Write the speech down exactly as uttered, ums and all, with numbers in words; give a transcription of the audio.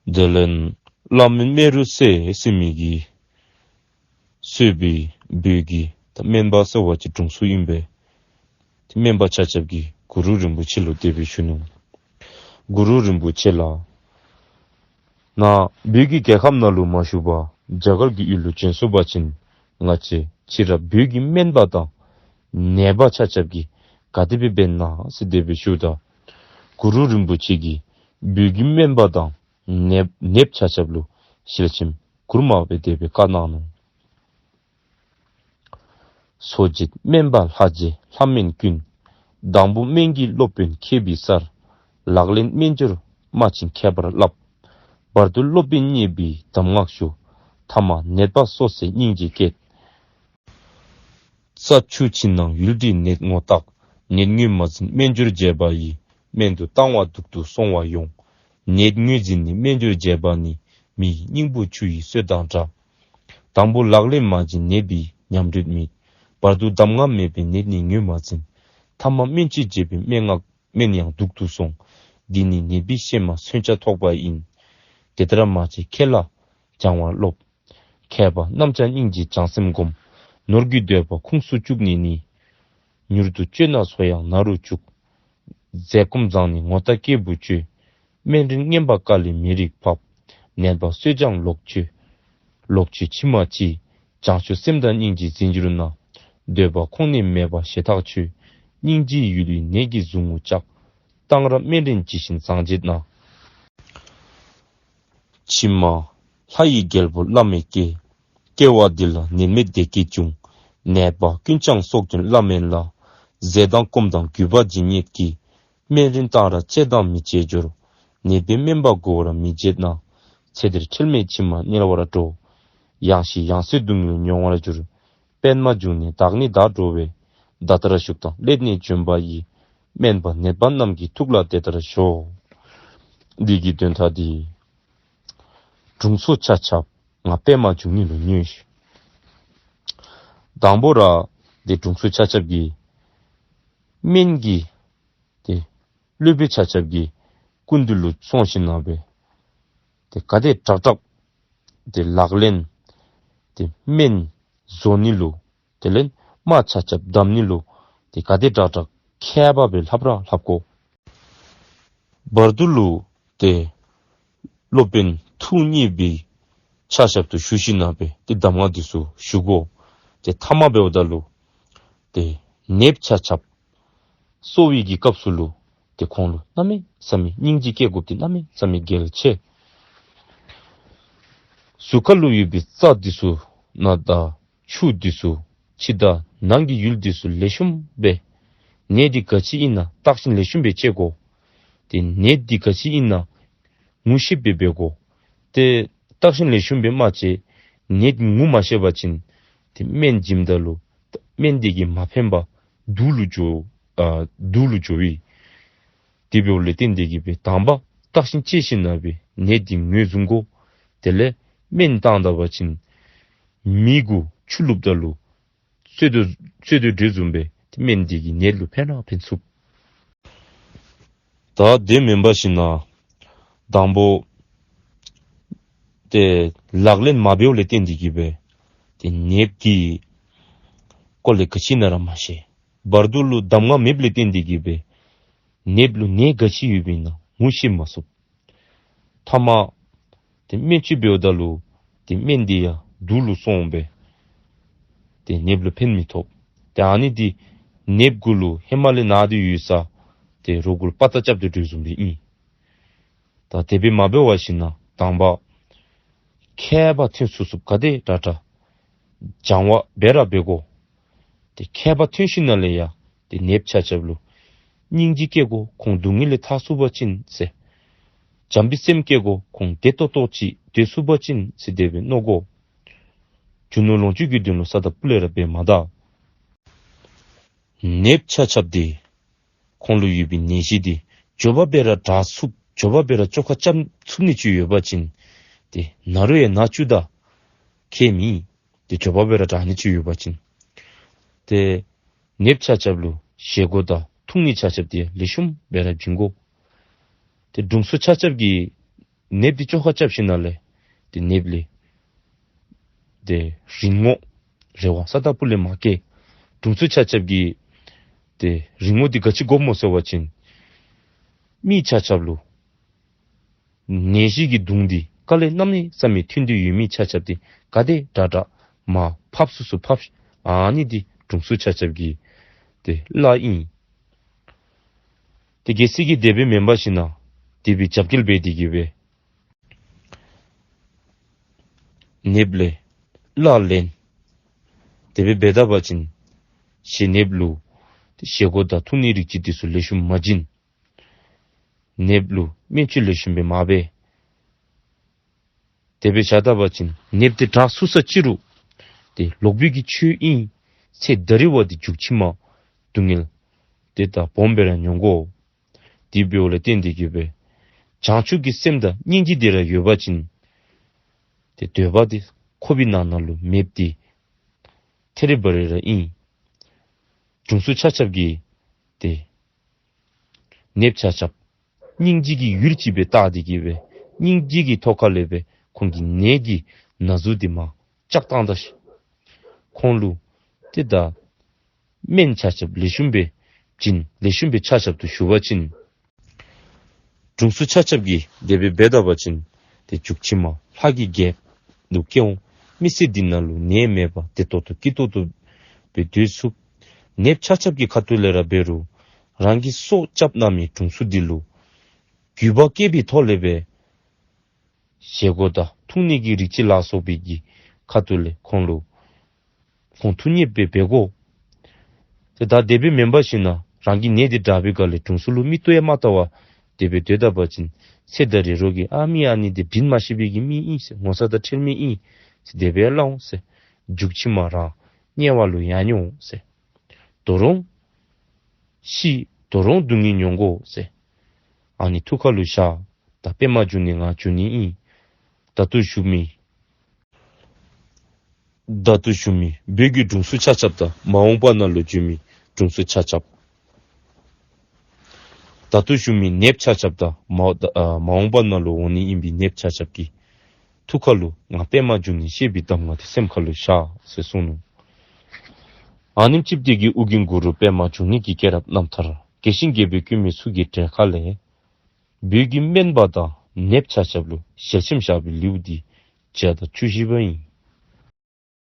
དེ་ལས་བླ་སྨན་སྨེ་རུ་རྩེ་ཟེར་མི་གིས་གཙོས་པའི་བོད་ཀྱི་ད་སྨན་པ་ཟེར་བ་ཅིན་དྲུང་འཚོ་ཨིན་པས། ཏེ་སྨན་པ་ཆ་ཁྱབ་ཀྱིས་གུ་རུ་རིན་པོ་ཆེ་ལུ་དེ་སྦེ་ཞུ་ནུག། གུ་རུ་རིན་པོ་ཆེ་ལགས། ནཱ་བོད་ཀྱི་རྒྱལ་ཁམས་ནང་ལུ་མ་བཞུགས་པར་རྒྱ་གར་གྱི་ཡུལ་ལུ་བྱོན་སོང་པ་ཅིན་ང་བཅས་ཕྱི་རབས་བོད་ཀྱི་སྨན་པ་དང་ནདཔ་ཆ་ཁྱབ་ཀྱིས་ག་དེ་སྦེ་འབད་ན་ཟེར་དེ་སྦེ་ཞུཝ་ད་གུ་རུ་རིན་པོ་ཆེ་གིས་བོད་ཀྱི་སྨན་པ་དང་ནདཔ་ནདཔ་ཆ་ཁྱབ་ལུ་ཞལ་ཆེམས་མགུར་མ་སྦེ་དེ་སྦེ་བཀའ་གནང་ནུག། སོ་བྱེད་སྨན་པ་ལྷ་རྗེ་ལྷ་སྨན་ཀུན། དང་པོ་སྨན་གྱི་སློབ་དཔོན་མཁས་པའི་སར། ལག་ལེན་སྨན་སྦྱོར་སྨྲ་ཅིང་མཁས་པར་བསླབ། བར་དུ་སློབ་དཔོན་མཉེས་པའི་གདམས་ངག་ཞུ། ཐ་མ་ནད་པ་གསོ་སའི་སྙིང་རྗེ་བསྐྱེད། རྩ་ཆུ་ཕྱི་ནང་ཡུལ་འདྲེས་ནད་ངོ་བརྟག། ནད་ངོས་མ་ཟིན་སྨན་སྦྱོར་རྒྱས་པ་ཡིས། སྨན་དུ་བཏང་བ་སྡུག་ཏུ་སོང་བ་ཡོང་། ནད་ངོས་ཟིན་ནི་སྨན་སྦྱོར་རྒྱས་པ་ནི། མི་ཡི་སྙིང་པོ་ཆུ་ཡི་སོ་དང་འདྲ། དང་པོ་ལག་ལེན་མ་བྱིན་ནད་པའི་ཉམས་དྲོད་མེད། བར་དུ་གདམས་ངག་མེད་པའི་ནད་ནི་ངོས་མ་ཟིན། ཐ་མ་སྨན་བཅོས་བྱས་པའི་སྨན་ངག་སྨན་ཡང་སྡུག་ཏུ་སོང་། འདི་ནི་ནད་པའི་གཤེད་མ་མཚོན་ཆ་ཐོགས་པ་ཡིན། དེ་ལྟར་མ་བྱེད་མཁས་ལ་སྦྱང་བར་སློབ། མཁས་པ་རྣམས་ཀྱང་སྙིང་རྗེ་བྱང་སེམས་བསྒོམ། ནོར་གྱི་འདོད་པ་ཁོངས་སུ་བཅུག་ནས་ནི། མྱུར་དུ་བཅོས་ན་འཚོ་ཡང་ན་རུ་བཅུག། ཟས་སྐོམ་བཟང་ནི་ངོ་ལྟ་སྐྱེས་བུ་བཅོས། སྨན་རིན་རྔན་པ་དཀའ་ལས་མི་རིགས་ཕབ། ནད་པ་གསོས་ཀྱང་ལོག་བཅོས། ལོག་བཅོས་ཕྱི་མ་ཅི། བྱང་ཆུབ་སེམས་དང་སྙིང་རྗེ་འཛིན་གྱུར་ན། འདོད་པ་ཁོང་ནས་མེད་པ་ཞེ་ཐག་ཆོད། སྙིང་རྗེའི་ཡུལ་ཡུལ་ནད་ཀྱི་ཟུག་རྔུ་བཅག། གཏང་རག་སྨན་རིན་ཇི་བཞིན་བཟང་བྱེད་ན། ཕྱི་མ་ལྷ་ཡི་རྒྱལ་པོ་བླ་མེད་སྐྱེ། སྐྱེ་བ་འདི་ལ་ནད་མེད་བདེ་སྐྱིད་འབྱུང་། ནད་པ་ཀུན་ཀྱང་སྲོག་གཅོད་བླ་མེད་ལ། ཟས་དང་སྐོམ་དང་གུས་པ་ཇི་སྙེད་ཀྱིས། སྨན་རིན་གཏང་རག་བྱས་དང་མི་བྱས་འབྱོར། ནད་པའི་སྨན་པ་མགུ་བར་མི་བྱེད་ན། ཚེ་འདིར་ཁྲེལ་མེད་ཕྱི་མ་དམྱལ་བར་འགྲོ། ཡང་ཤི་ཡང་གསོན་སྡུག་བསྔལ་མྱོང་བར་འགྱུར། པདྨ་འབྱུང་གནས་བདག་ནི་བདག་འགྲོ་བས། ད་ལྟར་བཞུགས་དང་སླད་ནས་བྱོན་པ་ཡི། སྨན་པ་ནད་པ་རྣམས་ཀྱི་ཐུགས་ལ་དེ་ལྟར་ཞོག། འདི་གི་དོན་དག་འདི་དྲུང་འཚོ་ཆ་ཁྱབ་ང་པདྨ་འབྱུང་གནས་ལུ་ཉོན་ཤིག། དང་པོ་ར་འདི་དྲུང་འཚོ་ཆ་ཁྱབ་ཀྱིས་སྨན་གྱི་ཏེ་སློབ་དཔོན་ཆ་ཁྱབ་ཀྱི་སྐུ་མདུན་ལུ་སོང་ཞིནམ་ལས་ཏེ་ག་དེ་དྲག་དྲག་ཏེ་ལག་ལེན་ཏེ་སྨན་བཟོ་ནི་ལུ་དེ་ལས་རྨ་ཆ་ཁྱབ་བསྡམ་ནི་ལུ་ཏེ་ག་དེ་དྲག་དྲག་མཁས་པ་སྦེ་ལྷབ་ར་ལྷབ་དགོ། བར་དུ་ལུ་ཏེ་སློབ་དཔོན་ཐུགས་མཉེས་པའི་ཕྱག་ཞབས་ཏོག་ཞུ་ཞིནམ་ལས་ཏེ་གདམས་ངག་འདི་ཚུ་ཞུ་དགོ། ཏེ་ཐ་མ་འབདཝ་ད་ལུ་ཏེ་ནདཔ་ཆ་ཁྱབ་གསོ་བའི་གི་སྐབས་སུ་ལུ་ཏེ་ཁོང་ལུ་གནམ་མེད་ས་མེད་སྙིང་རྗེ་སྐྱེ་དགོཔ་འདི་གནམ་མེད་ས་མེད་གལ་ཆེ། གཟུགས་ཁ་ལུ་ཡོད་པའི་རྩ་འདི་ཚུ་ནང་དང་ཆུ་འདི་ཚུ་ཕྱི་དང་ནང་གི་ཡུལ་འདི་ཚུ་ལེགས་ཤོམ་སྦེ་ནད་འདི་ག་ཅི་ཨིན་ན་བརྟག་ཞིབ་ལེགས་ཤོམ་སྦེ་དཔྱད་དགོ། ཏེ་ནད་འདི་ག་ཅི་ཨིན་ན་ངོ་ཤེསཔ་སྦེ་འབད་དགོ། ཏེ་བརྟག་ཞིབ་ལེགས་ཤོམ་སྦེ་མ་དཔྱད་ནད་ངོ་མ་ཤེས་པ་ཅིན་ཏེ་སྨན་བྱིནམ་ད་ལུ་སྨན་འདི་གིས་མ་ཕན་པར་དུག་ལུ་འགྱོ་ཨ་དུག་ལུ་འགྱོ་བས། དེ་འབདཝ་ལས་བརྟེན་ཏེ་གིས་སྦེ་དང་པ་བརྟག་ཞིབ་དཔྱད་ཞིནམ་ལས་ནད་འདི་ངོས་བཟུང་དགོ། དེ་ལས་སྨན་བཏང་ད་པ་ཅིན་མེ་གུ་ཆུ་བླུགསཔ་ད་ལུ་བཙོ་དོ་བཙོ་དོ་འདྲཝ་བཟུམ་སྦེ་ཏེ་སྨན་འདི་གིས་ནད་ལུ་ཕན་ར་ཕན་ཚུགས། ད་དེ་མེན་པར་ཞིནམ་ལས་དང་པོ་ཏེ་ལག་ལེན་མ་འབདཝ་ལས་བརྟེན་ཏེ་གིས་སྦེ་ཏེ་ནདཔ་གི་སྐོར་ལས་ག་ཅི་ཨིན་ན་ར་མ་ཤེས། བར་དུ་ལུ་གདམས་ངག་མེདཔ་ལས་བརྟེན་ཏེ་གིས་སྦེ་ནདཔ་ལུ་ནད་ག་ཅི་ཡོདཔ་ཨིན་ན་ངོ་ཤེས་མ་ཚུགས། ཐ་མ་ཏེ་སྨན་བཅོས་འབདཝ་ད་ལུ་ཏེ་སྨན་འདི་ཡང་དུག་ལུ་སོང་སྦེ་ཏེ་ནདཔ་ལུ་ཕན་མི་ཐོགས། ཏེ་ཨ་ནི་འདི་ནདཔ་གུ་ལུ་ཧེ་མ་ལས་ན་སྟེ་ཡོད་ས་ཏེ་རོགས་གུ་ལུ་པ་ཏ་རྐྱབ་སྟེ་འདྲཝ་བཟུམ་སྦེ་ཨིན། ད་དེ་སྦེ་མ་འབད་བར་ཞིནམ་ལས་དང་པ་མཁས་པ་ཐོན་ཚུགས་ཚུགསཔ་ག་དེ་དྲག་དྲག་སྦྱང་བ་འབད་ར་འབད་དགོ། ཏེ་མཁས་པ་ཐོན་ཞིནམ་ལས་ཡང་ཏེ་ནདཔ་ཆ་ཁྱབ་ལུ་སྙིང་རྗེ་བསྐྱེད་དགོ། ཁོང་སྡུག་བསྔལ་ལས་ཐར་ཚུགས་པ་ཅིན་ཟེར། བྱམས་པའི་སེམས་བསྐྱེད་དགོ། ཁོང་བདེ་ཏོག་ཏོ་ཅིག་སྡོད་ཚུགས་པ་ཅིན་ཟེར་དེ་སྦེ་མནོ་དགོ། རྒྱུ་ནོར་ལོངས་སྤྱོད་ཀྱི་དོན་ལུ་ས་དང་ཕུ་ལས་ར་འབད་མ་ད། ནདཔ་ཆ་ཁྱབ་འདི་ཁོང་ལུ་ཡོད་པའི་ནད་གཞི་འདི་མགྱོགས་པ་སྦེ་ར་དྲག་ཚུགསཔ་མགྱོགས་པ་སྦེ་ར་བཅོ་ཁ་རྐྱབ་ཚུགས་ནི་ཅིག་ཡོད་པ་ཅིན་ཏེ་ན་རུང་ཡང་ན་བཅུག་ད་ཁྱད་མེད། ཏེ་མགྱོགས་པ་སྦེ་ར་དྲག་ནི་ཅིག་ཡོད་པ་ཅིན། ཏེ་ནདཔ་ཆ་ཁྱབ་ལུ་བཞེས་སྒོ་དང་འཐུང་ནི་ཆ་ཁྱབ་འདི་ལེགས་ཤོམ་སྦེ་ར་བྱིན་དགོ། ཏེ་དྲུང་འཚོ་ཆ་ཁྱབ་ཀྱིས་ ནདཔ་འདི་བཅོ་ཁ་རྐྱབ་ཞིནམ་ལས་ཏེ་ནདཔ་ལས་ཏེ་རིན་ངོ་རེ་བ་ས་ད་པུ་ལས་མ་བསྐྱེད། དྲུང་འཚོ་ཆ་ཁྱབ་ཀྱིས་ཏེ་རིན་ངོ་འདི་ག་ཅི་དགོཔ་སྨོ་ཟེར་བ་ཅིན་མི་ཆ་ཁྱབ་ལུ་ནད་གཞི་གི་གདུང་འདི་དཀའ་ལས་གནམ་མེད་ས་མེད་ཐོན་ཏེ་ཡོད་མི་ཆ་ཁྱབ་འདི་ག་དེ་དྲག་དྲག་མར་ཕབ་ཚུགས་ཚུགས་ཕབ། ཨ་ནི་འདི་དྲུང་འཚོ་ཆ་ཁྱབ་ཀྱི་ཏེ་གླ་ཨིན། ཏེ་གལ་སྲིད་ཀྱི་དེ་སྦེ་མེན་པར་ཞིནམ་ལས་དེ་སྦེ་རྒྱབ་འགལ་འབད་དེ་གི་སྦེ་ནདཔ་ལས་གླ་ལེན་དེ་སྦེ་འབད་ད་པ་ཅིན་ཞེ་ནདཔ་ལུ་ཏེ་བཞེས་སྒོ་དང་འཐུང་ནི་རིགས་ཅིག་འདི་ཚུ་ལེགས་ཤོམ་མ་བྱིན། ནདཔ་ལུ་སྨན་བཅོས་ལེགས་ཤོམ་སྦེ་མ་འབད། དེ་སྦེ་བཞག་ད་པ་ཅིན་ནདཔ་འདི་དྲག་ཚུགས་ས་ཅི་རུང་ཏེ་ལོག་པའི་གི་ཆོས་ཨིན། ཚེ་ད་རེས་བ་འདི་མཇུག་ཕྱི་མ་སྡུག་བསྔལ་ཏེ་ད་སྦོམ་སྦེ་ར་མྱོང་དགོ། དེ་འབདཝ་ལས་བརྟེན་ཏེ་གི་སྦེ་བྱང་ཆུབ་ཀྱི་སེམས་དང་སྙིང་རྗེ་འདི་ར་ཡོད་པ་ཅིན་ཏེ་འདོད་པ་འདི་ཁོག་པའི་ནང་ན་ལུ་མེདཔ་འདི་ཐད་རི་བ་རི་ར་ཨིན། དྲུང་འཚོ་ཆ་ཁྱབ་ཀྱིས་ཏེ་ནདཔ་ཆ་ཁྱབ་སྙིང་རྗེ་གི་ཡུལ་ཅིག་སྦེ་བལྟ་སྟེ་གི་སྦེ་སྙིང་རྗེ་གི་ཐོག་ཁ་ལས་སྦེ་ཁོང་གི་ནད་ཀྱི་ན་ཟུག་འདི་མར་བཅག་བཏང་ད་ཤིག། ཁོང་ལུ་ཏེ་ད་སྨན་ཆ་ཁྱབ་ལེགས་ཤོམ་སྦེ་བྱིན། ལེགས་ཤོམ་སྦེ་ཆ་ཁྱབ་ཏུ་ཞུ་བ་ཅིན་དྲུང་འཚོ་ཆ་ཁྱབ་ཀྱིས་དེ་སྦེ་འབད་ད་པ་ཅིན་ཏེ་མཇུག་ཕྱི་མ་ལྷ་གི་རྒྱལཔོ་ལུ་སྐྱེ་འོང་། མི་ཚེ་འདི་ནང་ལུ་ནད་མེད་པར་བདེ་ཏོག་ཏོ་སྐྱིད་ཏོག་ཏོ་སྦེ་སྡོད་ཚུགས། ནདཔ་ཆ་ཁྱབ་ཀྱི་ཁ་ཐུག་ལས་ར་འབད་རུང་རང་གི་སྲོག་སྐྱབས་གནང་མི་དྲུང་འཚོ་འདི་ལུ་གུས་པ་བསྐྱེད་པའི་ཐོག་ལས་སྦེ་བཞེས་སྒོ་དང་འཐུང་ནི་གི་རིགས་ཅིག་ལ་སོགས་པའི་གི་ཁ་ཐུག་ལས་ཁོང་ལུ་ཁོང་ཐུགས་མཉེས་པ་སྦེ་འབད་དགོ། ཏེ་ད་དེ་སྦེ་མེན་པར་ཞིནམ་ལས་རང་གི་ནད་འདི་དྲག་པའི་སྒང་ལས་དྲུང་འཚོ་ལུ་མིག་ཏོ་ཡང་མ་བལྟ་བར་དེ་སྦེ་སྡོད་ད་པ་ཅིན་ཚེ་ད་རེས་རོགས་ཀྱིས་ཨ་མི་ཨ་ནི་འདི་དྲིན་མ་ཤེས་པའི་གི་མི་ཨིན་ཟེར། ངོ་ཚ་དང་ཁྲེལ་མེད་ཨིན་ཟེར་དེ་སྦེ་སླབ་འོང་ཟེར། མཇུག་ཕྱི་མ་རང་དམྱལ་བ་ལུ་ཡང་འགྱོ་འོང་ཟེར། དོ་རུང་ཤི། དོ་རུང་སྡུག་བསྔལ་མྱོང་དགོ་ཟེར། ཨ་ནི་ཐུགས་ཁ་ལུ་བཞག། ད་པདྨ་འབྱུང་གནས་ང་འབྱོན་ནི་ཨིན། ད་ལྟོ་བཞུགས་མི་ད་ལྟོ་བཞུགས་མི་བོད་ཀྱི་དྲུང་འཚོ་ཆ་ཁྱབ་དང་མ་འོངས་པ་ནང་ལུ་འབྱོན་མི་དྲུང་འཚོ་ཆ་ཁྱབ། ད་ལྟོ་བཞུགས་མི་ནདཔ་ཆ་ཁྱབ་དང་མ་ཨ་མ་འོངས་པ་ནང་ལུ་འོང་ནི་ཨིན་པའི་ནདཔ་ཆ་ཁྱབ་ཀྱི་ཐུགས་ཁ་ལུ་ང་པདྨ་འབྱུང་གནས་གཤེགས་པའི་གདམས་ངག་འདི་སེམས་ཁ་ལུ་བཞག་ཟེར་གསུངས་ནུག། ཨ་ནེམ་ཅིག་འདི་གིས་ཨོ་རྒྱན་གུ་རུ་པདྨ་འབྱུང་གནས་ཀྱི་སྐྱེས་རབས་རྣམ་ཐར་རྒྱས་ཤིང་རྒྱས་པར་བཀོད་མི་ཚུ་གི་གྲལ་ཁ་ལས་བོད་ཀྱི་སྨན་པ་དང་ནདཔ་ཆ་ཁྱབ་ལུ་ཞལ་ཆེམས་བཞག་པའི་ལེའུ་འདི་བརྒྱ་དང་བཅུ་བཞི་པ་ཨིན།